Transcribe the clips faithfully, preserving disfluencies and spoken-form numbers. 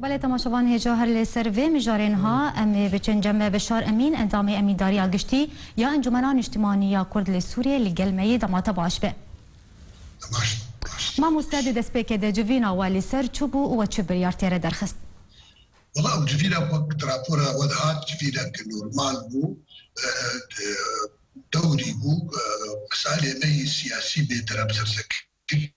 Belê, temaşevan hêja, her li ser vê mijarê niha em ê biçin cem Bişar Emîn, endamê Emîndariya Giştî ya Encûmena Niştimanî ya Kurd li Sûriyê, li gel me yê. Dema te baş be. Mamoste, di destpêkê de civîna we li ser çi bû û we çi biryar tê re derxist? Wela, ew civîna wek di rapora we de hat, civînek normal bû. E, e, dewrî bû, e, meselê me yê siyasî bêtir em ser sekir.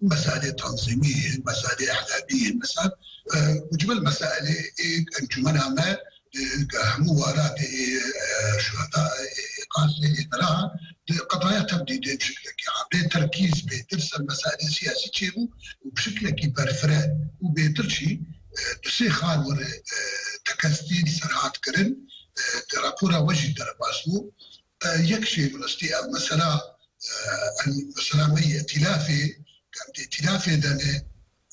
Meselê tanzîmî yên, meselê îhlamî yên, mesel, e, mucmel meselê ê encûmena me, e, hemû welatê ê, e, şuheda ê, ê Qasê ê Dera, di qedaya tevdî dê bi şiklekî, ha, bê terkîz, bêtir ser meselê siyasî çêbû û bi şiklekî berfireh û bêtir jî, e, du sê xal were, e, tekestî li ser hat kirin, e, di rapora we jî derbas bû. E, yek şey bi rastî ev mesela, e, em mesela me yê îtîlafê, em di îtîlafê de ne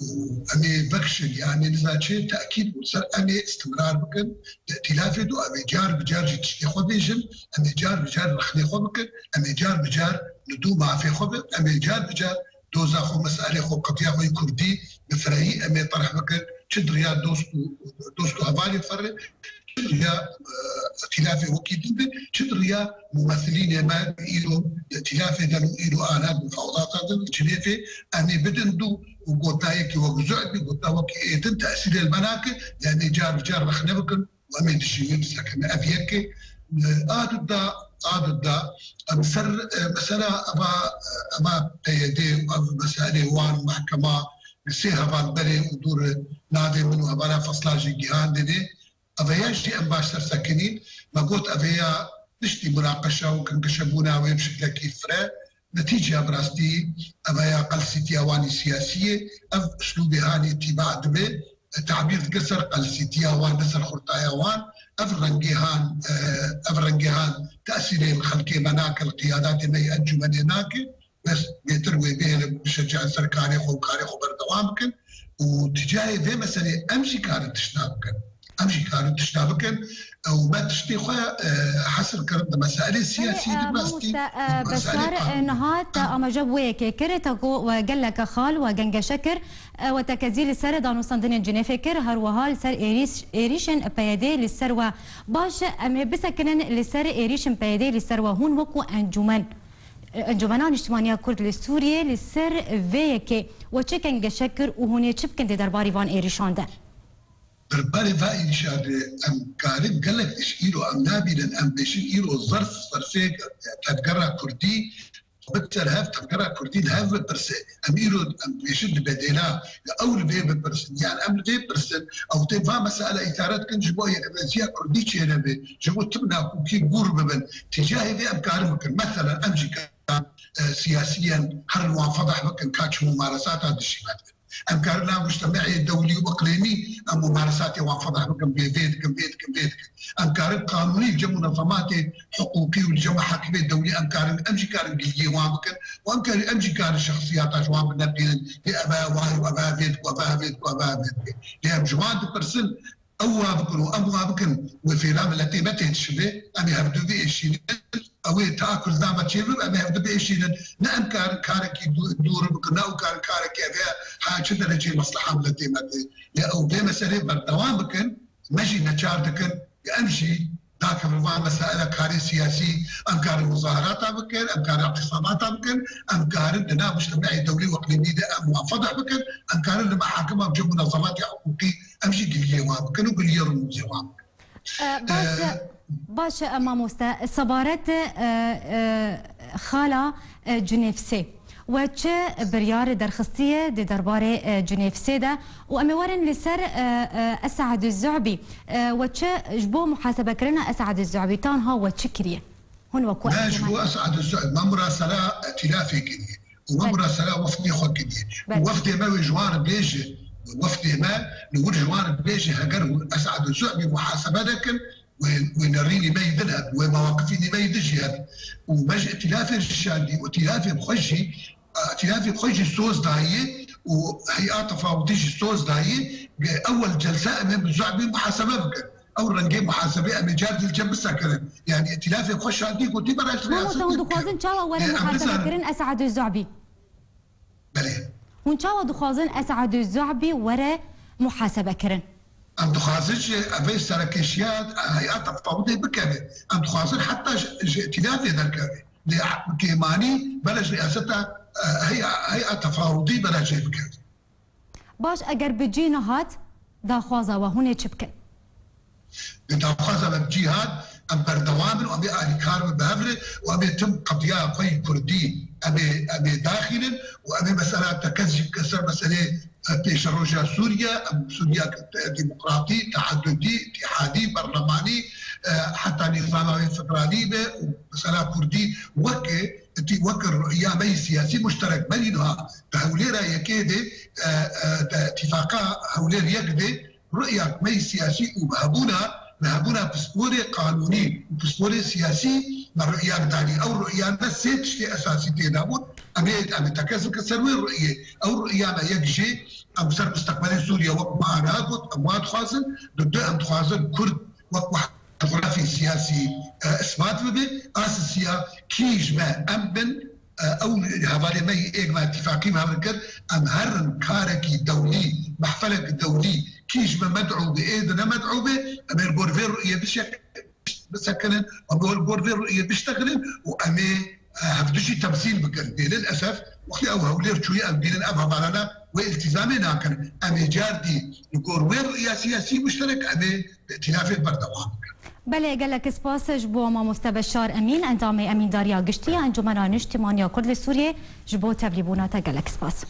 û em ê vekişin, ya em ê niza çi tekîd bû ser em ê istimrar bikin di îtîlafê de, em ê car bi car jî tiştê xwe bêjin, em ê car bi car rexnê xwe bikin, em ê car bi car li dû mafê xwe bin, em ê car bi car doza xwe, meselê xwe, qediya xwe yê kurdî bi firehî em ê terh bikin, çi di riya dost û, dost û hevalê xwe re, çi di riya, e, îtîlafê wekî din be, çi di riya mumethilînê me îro di îtîlafê de û îro ana di mufawedata de li Cinêfê em ê bidin dû û gotina yekî wek zu'bî, gotina wekî êdin tesîrê li me nake, em ê car bi car rexne bikin. Em ê dijî wê bisekine. Ev yek e. A duda, a duda, em ser, e, mesela eva, e, eva P Y D û ev meselê wan mehkema li sê heval berê û dûr navê min û hevala Fesla jî gihandinê. Eveya jî em baş ser sekinîn. Me got eveya piştî munaqeşa û gingeşebûna wê bi şiklekî fire. Netîceya bi rastî ev e ya qelsîtiya wan ê siyasî ye. Ev uslûbê hanê tîba dibe, e, tabîr dike ser qelsîtiya wan, ne ser xurtaya wan. Ev rengê han, e, ev rengê han tesîrê li xelkê me nake, li qiyadatê me yê encûmenê nake. Bes bêtir wê bihêlin, bişecin ser karê xwe û karê xwe berdewam bikin. Û di cayê vê meselê em jî karin tişta bikin. Em jî karin tişta bikin. Ew me tiştê xwe, e, hesir kirin di meselê siyasî, e, de bes mamoste, e, Beşar, e, niha te amaje bi wê yekê kir, te got we geleke xal we gengeşe kir, e, we tekezî li ser danûstandinên Cinêfê kir, her wiha li ser êrîş-, êrîşên P Y D li ser we. Baş e, em ê bisekinin li ser êrîşên P Y D li ser we. Hûn wekû encûmen, e, Encûmena Niştimaniya Kurd li Sûriyê, li ser vê yekê we çi gengeşe kir û hûn ê çi bikin di derbarî van êrîşan de? Derbarê va êrîşa de em karin gelek tişt îro em nabînin, em bêjin îro zerf, zerfê tevgera kurdî, bit ser hev, tevgera kurdî li hev bipirse. Em îro em bêjin di bedêla ya ew li vê bipirsin, yan em li vê bipirsin, ew tê va mesela îtare dikin ji bo yekreziya kurdî çênebe, ji bo tim nakokî gûr bibin. Tîcahê vê em karin bikin. Meselen em jî karin, e, siyasiyen herin wan fedah bikin, ka çi mumaresata dijî me dikin. Em karin nav mujtemeyê dewlî û iqlîmî em mumaresatê wan fedah bikin, bê vê dikin, vê dikin, vê dikin. Em karin qanûnî li cem munezematê hiqûqî û li cem mehakimê dewlî em karin, em jî karin giliyê wan bikin û em karin, em jî karin şexsiyata ji wan bineqînin, lê eve wan û eve vê dikin, eve vê dikin, eve vê dikin. Lê em ji wan dipirsin, ew wa bikin û em wa bikin, wê fêla miletê me tê dişibe, em ê hevdu biêşînin. Ew ê ta ku li nav me çêbibe, em ê hevdu biêşînin. Ne em karin karekî dû-, dûr bikin, ne ew karin karekî ev e, ha çi dereceyê mesleha miletê me tê. Lê ew vê meselê berdewam bikin, me jî neçar dikin, em jî nakevin van mesaila karê siyasî, em karin muzaherata bikin, em karin îtisabata bikin, em karin di nav mujtemeyê dewlî û iqlîmî de em wan fedih bikin, em karin li mehakima û cem munezematê hiqûqî em jî giliyê wan bikin û giliyê rûmûzê wan bikin. E, baş e, e, baş e, mamoste. Sebaret, e, e, xala, e, Cunêfsê. We çi biryar derxistiye di derbarê, e, Cunêfsê de? Û em ê werin li ser, e, e, Esad Zu'bî. E, we çi ji bo muhasebekirina Esad Zu'bî, tanha we çi kiriye? Hûn wekû Me ji bo Esad Zu'bî, me murasela îtîlafê kiriye. Û me murasela wefdê xwe kiriye. Û wefdê me wê ji wan re bêje, wefdê me li wir ji wan re bêje, heger hûn Esad Zu'bî muhasebe nekin, wê, wê nerînî me yî din hebin, wê mewaqifînî me yî din jî hebin. Û me ji îtîlafê re şandî, û îtîlafê bi xwe jî, îtîlafê bi xwe jî soz dayî û hey'a tefawitî jî soz dayî, ewel celsa em ê bi Zu'bî muhasebe bikin. Ew rengê muhasebê em ê car dî li cem bisekirin. Yanî îtîlafê xwe şandî, gotî, bera ji Mamoste, hûn dixwazin çawa were muhasebe kirin Esad Zu'bî? Belê. Hûn çawa dixwazin Esad Zu'bî were muhasebe kirin. Em dixwazin ji evê serekêşiya heyata tefawidê bikeve. Em dixwazin heta ji, ji îtîlafê derkeve. Lê kêmanî bere ji riyaseta, e, heya, heya tefawidî bere jê bikeve. Baş, eger bi cî nehat, daxwaza we hûn ê çi bikin? Di daxwaza me bi cî hat, em berdewam in û em ê alîkar bin bi hev re û em ê tim qediya xwe yî kurdî em ê, em ê daxînin û em ê mesela tekez jî bike ser meselê, e, pêşeroja Sûriye, em Sûriye demokratî, teadudî, îtîhadî, berlemanî, e, heta nîzama wê federalî be û mesela kurdî weke, weke ruya me yî siyasî muşterek berî niha di Hewlêra yekê de, e, e, di îtîfaqa Hewlêr yek de, ru'ya me yî siyasî û hebûna, hebûna pisporê qanûnî û pisporê siyasî me ru'ya danî. Ew ru'ya me sê tiştê esasî tê de bûn. Em ê, em ê tekez bikin ser wê ru'yê. Ew ru'ya me yek jê, em ser mustaqbelê Sûriye wek me aniha got, em wa dixwazin. Di du em dixwazin Kurd wek wehdê cografî siyasî, e, isbat bibe. A sisiya kî ji me em bin, e, ew hevalê me yî êk me îtîfaqî bi hev re kir, em herin karekî dewlî, mehfelek dewlî, kî ji me med'û be, ê di ne med'û be, em ê li gor vê rûyê bişek-, bisekinin, em ê li gor vê rûyê biştexilin û em ê, e, hevdu jî temsîl bikin. Lê lilesef, wextê ew Hewlêr çûyî, em bînin ev hevalana wê îltîzamê nakin. Em ê car dî li gor wê rûya siyasî muşterek em ê bi îtîlafê berdewam bikin. Belê, gelek spas ji bo mamoste Beşar Emîn, endamê Emîndariya Giştî ya Encûmena Niştîmaniya Kurd li Sûriyê, ji bo tevlîbûna te gelek spas.